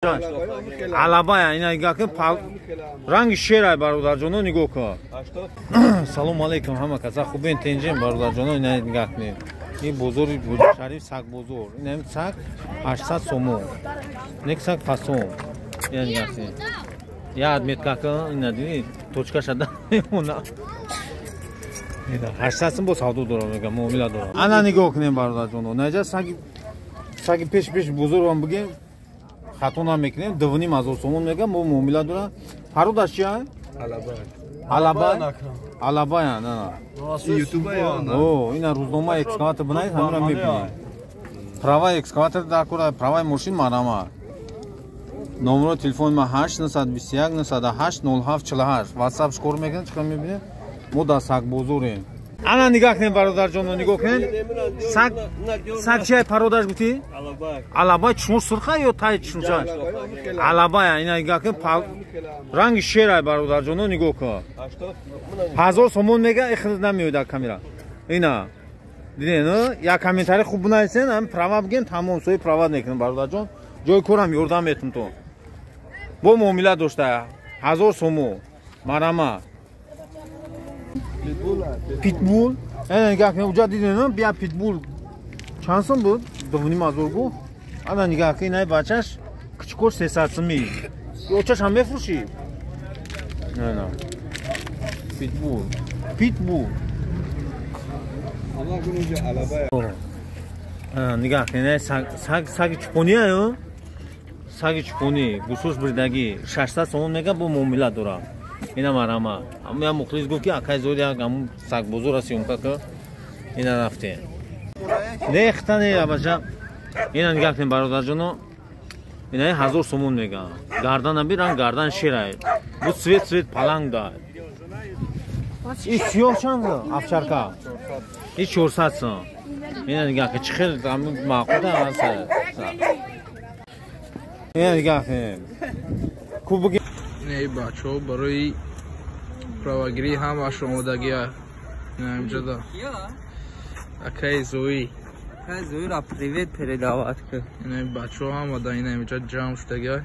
Алабая, ина нигоҳ кун, ранги шерай, бародарҷоно, нигоҳ кун. Салому алейкум, ҳама каса хубен, тенҷен, бародарҷоно, ина нигоҳ кунед. Ин бозори Шариф, саг бозор. Ина саг 800 сомон. Нек саг фасон. Ина нигоҳ кунед. Я отметка кун, ина дидӣ, точка шада мемона. 800 сом бо савдо дорам, мегам, муомила дорам. Ана нигоҳ кунем, бародарҷоно. Наҷа саги пеш бозорам бигем, хато намекунем, 2500 сомон мегам, бо муомила дорам. Пародаш чия? Алабай. Алабай? Алабай, на. О, ина рӯзнома экскаватор бинавис, ҳамира мебинӣ. Права экскаватор дар кора, праваи мошин марама. Номеро телефони ма 8 921 908 07 48. WhatsApp шкор мекунед, чӣ мебинед? Мо дар сагбозорем. Ана нигоҳ кунед, бародарҷоно, нигоҳ кунед. Саг, саг чия пародаш гуфтӣ? Алабай. Алабай чушмош сурха ё тай чушмоша? Алабай, ина нигоҳ кун, ранги шерай, бародарҷоно, нигоҳ кун. 1000 сомон мега, ихрид намеояд дар камера. Ина. Дидед, як комментарий хуб бинависен, ҳам права бигем, тамом, сои права мекунем, бародарҷон. Ҷои корам ёрдам метум то. Бо муомила дошта 1000 сомон. Марама. Питбул. Ана нигоҳ кун, уҷа дидед, бия питбул. Чанд сом буд? 2500 гуфт. Ана нигоҳ кун, инай бачаш кичикош 300 сомӣ. Очаш ҳам мефурӯшӣ? На, на. Питбул. Питбул. Нигоҳ кун, инай саг, саги чӯпония ё? Саги чӯпонӣ, гӯшош бридагӣ, 600 сомон мега, бо муомила дорам. Ина марама. Ҳамун як мухлис гуфт, ки акай зоди як ҳамун сагбозор съёмка ка. Ина рафтем. Нехта не, абаҷа. Ина нигоҳ кунед, бародарҷоно. Ина 1000 сомон мега. Гардана биран, гардан шерай. Бу цвет паланг да. И сиёҳ чанд? Овчарка. И 400 сом. Ина нигоҳ кун, чӣ хел ҳамун маъқул аст. Ина нигоҳ кунед. Куб Эй бачаҳо барои правагирӣ ҳамаш омодагия. Инамҷода акаи Зои. Акаи Зоира привет передавать ка. Ина бачаҳо ҳама да инамҷа ҷамъ шудагия.